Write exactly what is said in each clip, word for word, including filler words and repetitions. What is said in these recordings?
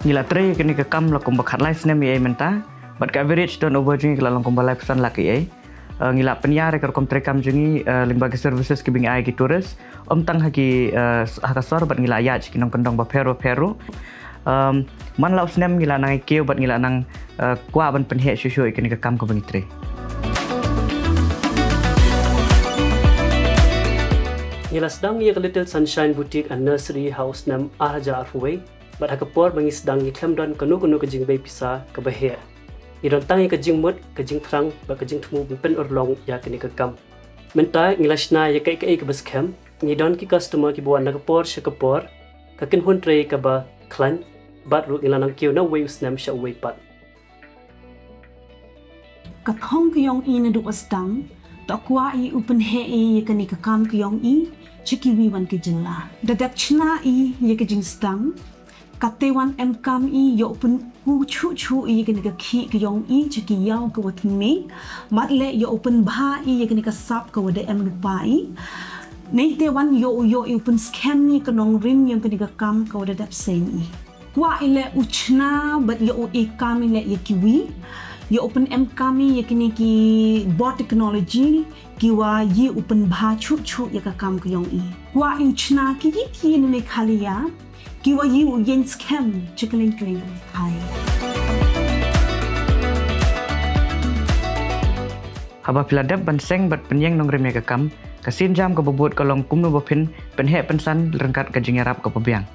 Ngi la trei ïa kane ka kam la kumba khatlai snem ïa mynta, bad ka average turnover jong ngi ka la long kumba laiphew san lak ïa. Eh, ngi la pynïar ïa ka rukom treikam jong ngi, eh, lyngba ki services kiba ngi ai ki tourist, ym tang ha ki, eh, ha ka sor, bad ngi la ïaid sha ki nongkyndong bapher bapher ruh. Em, man la u snem ngi la nang ïa kiew bad ngi la nang, eh, kwah ban pynheh shuh shuh ïa kane ka kam kaba ngi trei. Ngi la sdang ïa ka Little Sunshine Boutique and Nursery ha u snem ar hajar arphew wei, bad ha ka por ba ngi sdang ngi khlem don kano kano ka jingbei pisa kaba heh. Ngi don tang ïa ka jingmut, ka jingthrang, bad ka jingthmu ban pynurlong ïa kane ka kam. Mynta ngi la shna ïa kaei kaei kaba skhem, ngi don ki customer kiba wan na ka por sha ka por, ka kynhun trei kaba khlaiñ, bad ruh ngi la nang kiew na uwei u snem sha uwei pat. Ka thong ka jong i naduh ba sdang, to kwah i u pynheh i ïa kane ka kam ka jong i sha kiwei wan ki jylla. Da dep shna i ïa ka jingsdang, kata wan em kam i ïa u pynkup shuh shuh i ïa kane ka khih ka jong i sha ki ïew kiwa thymmai, bad leh ïa u pynbha i ïa kane ka sap kawa da em lypa i. Neite wan ïa u, ïa u pynskhem i ïa ka nongrim ïa kane ka kam kawa da dep seng i. Kwah i leh u shna bad ïa u i kam i leh ïa kiwei, ïa u pynem kam i ïa kine ki bor technology kiwa ïa u pynbha shuh shuh ïa ka kam ka jong i. Kwah i u shna ki ki ki na Meghalaya kiwa ïa u ïeng skhem sha kylleng kylleng ka pyrthei. Haba phi la dep ban seng bad pynïeng nongrim ïa ka kam, ka sienjam kaba bud ka long kumno ba phin pynheh pynsan ryngkat ka jingïarap kaba biang.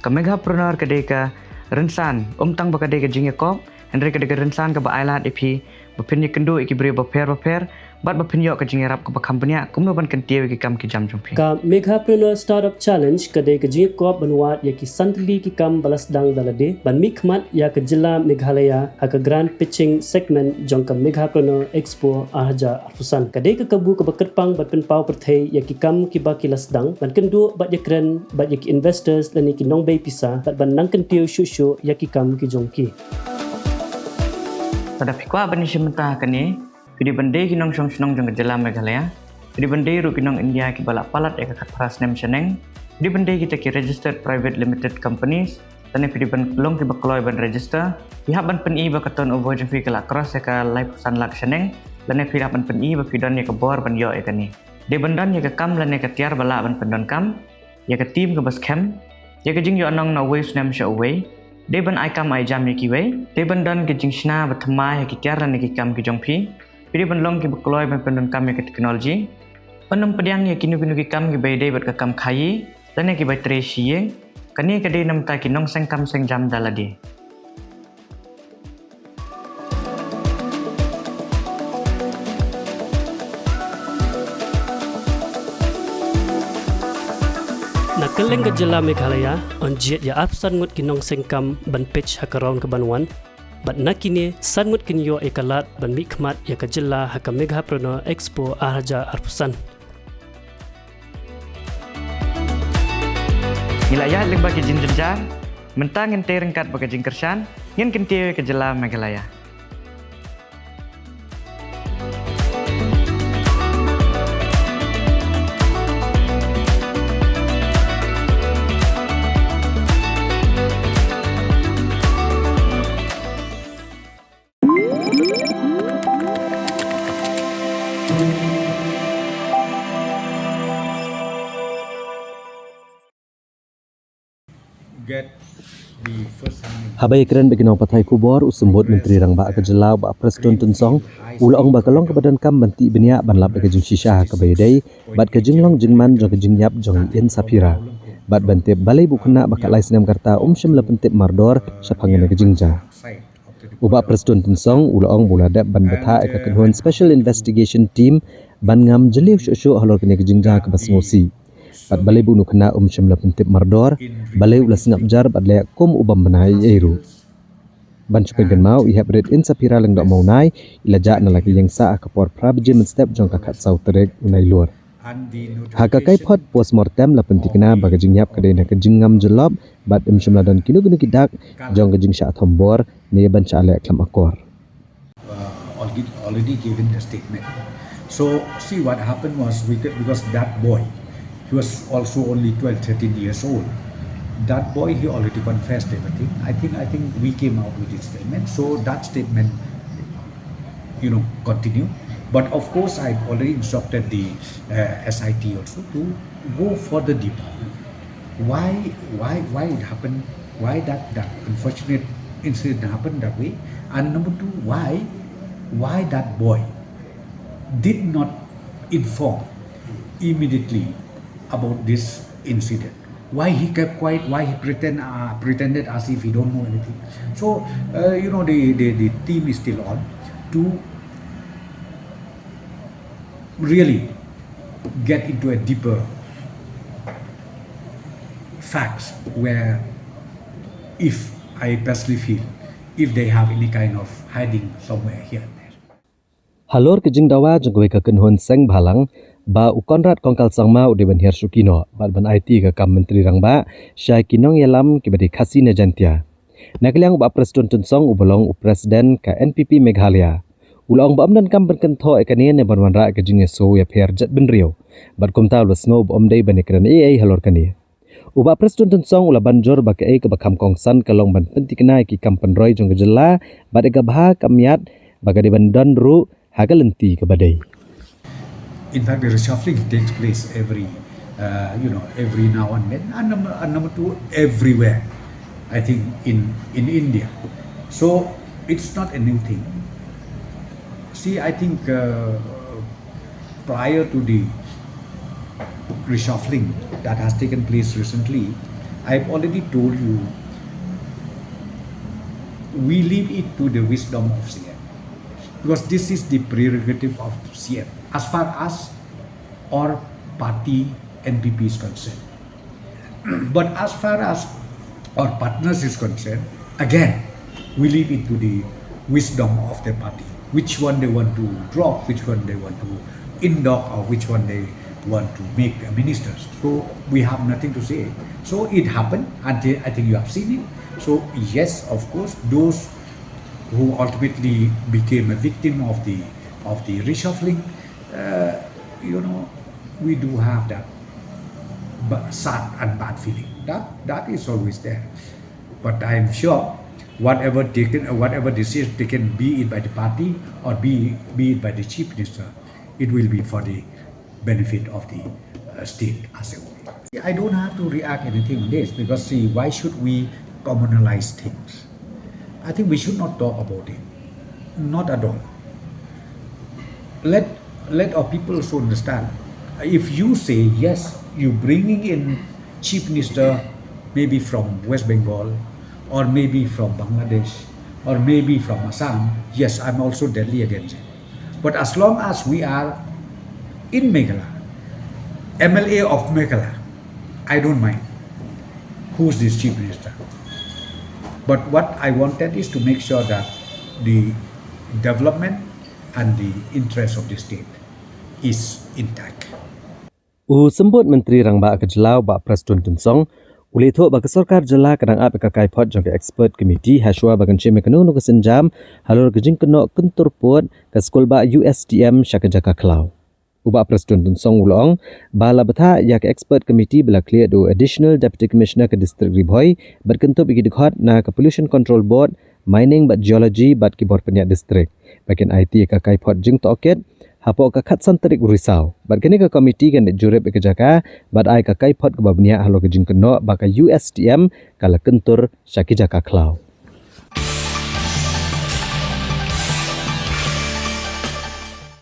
Ka Meghapreneur ka dei ka rynsan, ym tang ba ka dei ka jingïakop, hynrei ka dei ka rynsan kaba ailad ïa phi ba phin ïakynduh ïa ki briew bapher bapher, bad ba phin ïoh ka jingïarap kaba kham bniah kumno ban kyntiew ïa ki kam ki jam jong phi. Ka Meghapreneur Startup Challenge ka dei ka jingïakop ban wad ïa ki san tylli ki kam ba la sdang da lade ban mihkhmat ïa ka jylla Meghalaya ha ka Grand Pitching Segment jong ka Meghapreneur Expo ar hajar arphew san. Ka dei ka kabu kaba kyrpang ban pynpaw pyrthei ïa ki kam kiba ki la sdang, ban kynduh bad ïakren bad ïa ki investors lane ki nongbei pisa, bad ban nang kyntiew shuh shuh ïa ki kam ki jong ki. Lada phi kwah ban ïashim bynta ha kane, phi dei ban dei ki nongshong shnong jong ka jylla Meghalaya, phi dei ban dei ruh ki nong India kiba la palat ïa ka khatphra snem shaneng, phi dei ban dei kita ki registered private limited companies, lane phi dei ban long kiba kloi ban register. Phi hap ban pyni ba ka turnover jong phi ka la cross ïa ka laiphew san lak shaneng, lane phi hap ban pyni ba phi don ïa ka bor ban ïoh ïa kane. Dei ban don ïa ka kam lane ka tiar ba lah ban pyndonkam, ïa ka team kaba skhem, ïa ka jingïohnong na uwei u snem sha uwei. Dei ban ai kam ai jam ïa kiwei, dei ban don ka jingshna ba thymmai ha ki tiar lane ki kam ki jong phi. Phi dei ban long kiba kloi ban pyndonkam ïa ka technology. Ban ym pdiang ïa kino kino ki kam kiba ïadei bad ka kam khaïi lane kiba trei shi ïing. Kane ka dei na bynta ki nongseng kam seng jam da lade. Na kylleng ka jylla Meghalaya, yn jied ïa arphew san ngut ki nongseng kam ban pitch ha ka round ka ban wan, bad na kine, san ngut kin ïoh ïa ka lad ban mihkhmat ïa ka jylla ha ka Meghapreneur Expo ar hajar arphew san. Ngi la ïaid lyngba ki jingjynjar, mynta ngin tei ryngkat bad ka jingkyrshan, ngin kyntiew ïa ka jylla Meghalaya. Haba ïakren bad ki nongpathai khubor, u Symbud Myntri Rangbah ka jylla, u Bah Prestone Tynsong, u la ong ba ka long kaba donkam ban tih bniah ban lap da ka jingshisha ha kaba ïadei bad ka jinglong jingman jong ka jingïap jong i Insaphira, bad ban tip balei ba u khynnah ba khatlai snem ka rta um shym la pyntip mardor shaphang kane ka jingjia. U Bah Prestone Tynsong u la ong ba u la dep ban bthah ïa ka kynhun Special Investigation Team ban ngam jylliew shuh shuh halor kane ka jingjia kaba sngewsih. Bad balei ba une u khynnah um shym la pyntip mardor, balei u la sngap jar bad leh kum u bym bna ei ei ruh. Ban shu pynkynmaw, i hep rit Insaphira Lyngdoh Mawnai i la jah na la ka ïing sah ha ka por phra baje mynstep jong ka khatsaw tarik u Nailur. Ha ka kaiphod postmortem la pynthikna ba ka jingïap ka dei na ka jingngam jyllop bad um shym la don kino kino ki dak jong ka jingshah thombor ne ban shah leh khlem akor. Uh, already, already given the statement. So, see, what happened was, we could, because that boy, he was also only twelve, thirteen years old. That boy, he already confessed everything. I think I think we came out with his statement. So that statement, you know, continue. But of course, I've already instructed the uh, S I T also to go further deeper. Why why why it happened? Why that that unfortunate incident happened that way? And number two, why why that boy did not inform immediately about this incident? Why he kept quiet? Why he pretend uh, pretended as if he don't know anything? So uh, you know the, the the team is still on to really get into a deeper facts where if I personally feel if they have any kind of hiding somewhere here and there. Halor ka jingdawa jong kawei ka kynhun seng bhalang ba u Conrad Kongkal Sangma u dei ban hiar shuki noh bad ban aiti ka kam Myntri Rangbah sha ki nongïalam kiba dei Khasi ne Jaintia. Na ka liang u Bah Prestone Tynsong uba long u President ka N P P Meghalaya u la ong ba ym donkam ban kynthoh ïa kane ne ban wanrah ka jingïasoh ïapher jaitbynriew bad kumta u la sngew ba ym dei ban ïakren ei ei halor kane. U Bah Prestone Tynsong u la ban jur ba kaei kaba kham kongsan ka long ban pynthikna ïa ki kam pynroi jong ka jylla bad ïa ka bha ka miat ba ka dei ban don ruh ha ka lynti kaba dei. In fact, the reshuffling takes place every, uh, you know, every now and then, and number, and number two, everywhere. I think in in India, so it's not a new thing. See, I think uh, prior to the reshuffling that has taken place recently, I've already told you we leave it to the wisdom of C M, because this is the prerogative of C M as far as our party N P P is concerned. But as far as our partners is concerned, again, we leave it to the wisdom of the party, which one they want to drop, which one they want to induct, or which one they want to make a minister. So we have nothing to say. So it happened, and I think you have seen it. So yes, of course, those who ultimately became a victim of the of the reshuffling, uh, you know, we do have that ba- sad and bad feeling. That that is always there. But I am sure, whatever taken, uh, whatever decision taken, be it by the party or be be it by the chief minister, it will be for the benefit of the uh, state as a whole. I don't have to react anything on this because see, why should we communalize things? I think we should not talk about it, not at all. Let let our people also understand. If you say yes, you bringing in chief minister maybe from West Bengal or maybe from Bangladesh or maybe from Assam. Yes, I'm also deadly against it. But as long as we are in Meghalaya, M L A of Meghalaya, I don't mind who's this chief minister. But what I wanted is to make sure that the development and the interest of the state is intact. U Symbud Myntri Rangbah ka Jylla u Bah Prestone Tynsong u la ïathuh ba ka sorkar jylla ka dang ap ïa ka kaiphod jong ka expert committee hashwa ba kan shim ïa kano kano ka sienjam halor ka jingkynnoh kyntur pud ka skulbah U S T M sha ka jaka khlaw. U Bah Prestone Tynsong u la ong ba la bthah ïa ka expert committee ba la khlieh da u Additional Deputy Commissioner ka District Ri Bhoi bad kyntup ïa ki dkhot na ka Pollution Control Board, Mining bad Geology bad ki bor pynïaid district ba kin aiti ïa ka kaiphod jingtohkit hapoh ka khatsan tarik u Risaw. Bad kane ka committee kan leit jurip ïa ka jaka bad ai ka kaiphod kaba bniah halor ka jingkynnoh ba ka U S T M ka la kyntur sha ki jaka khlaw.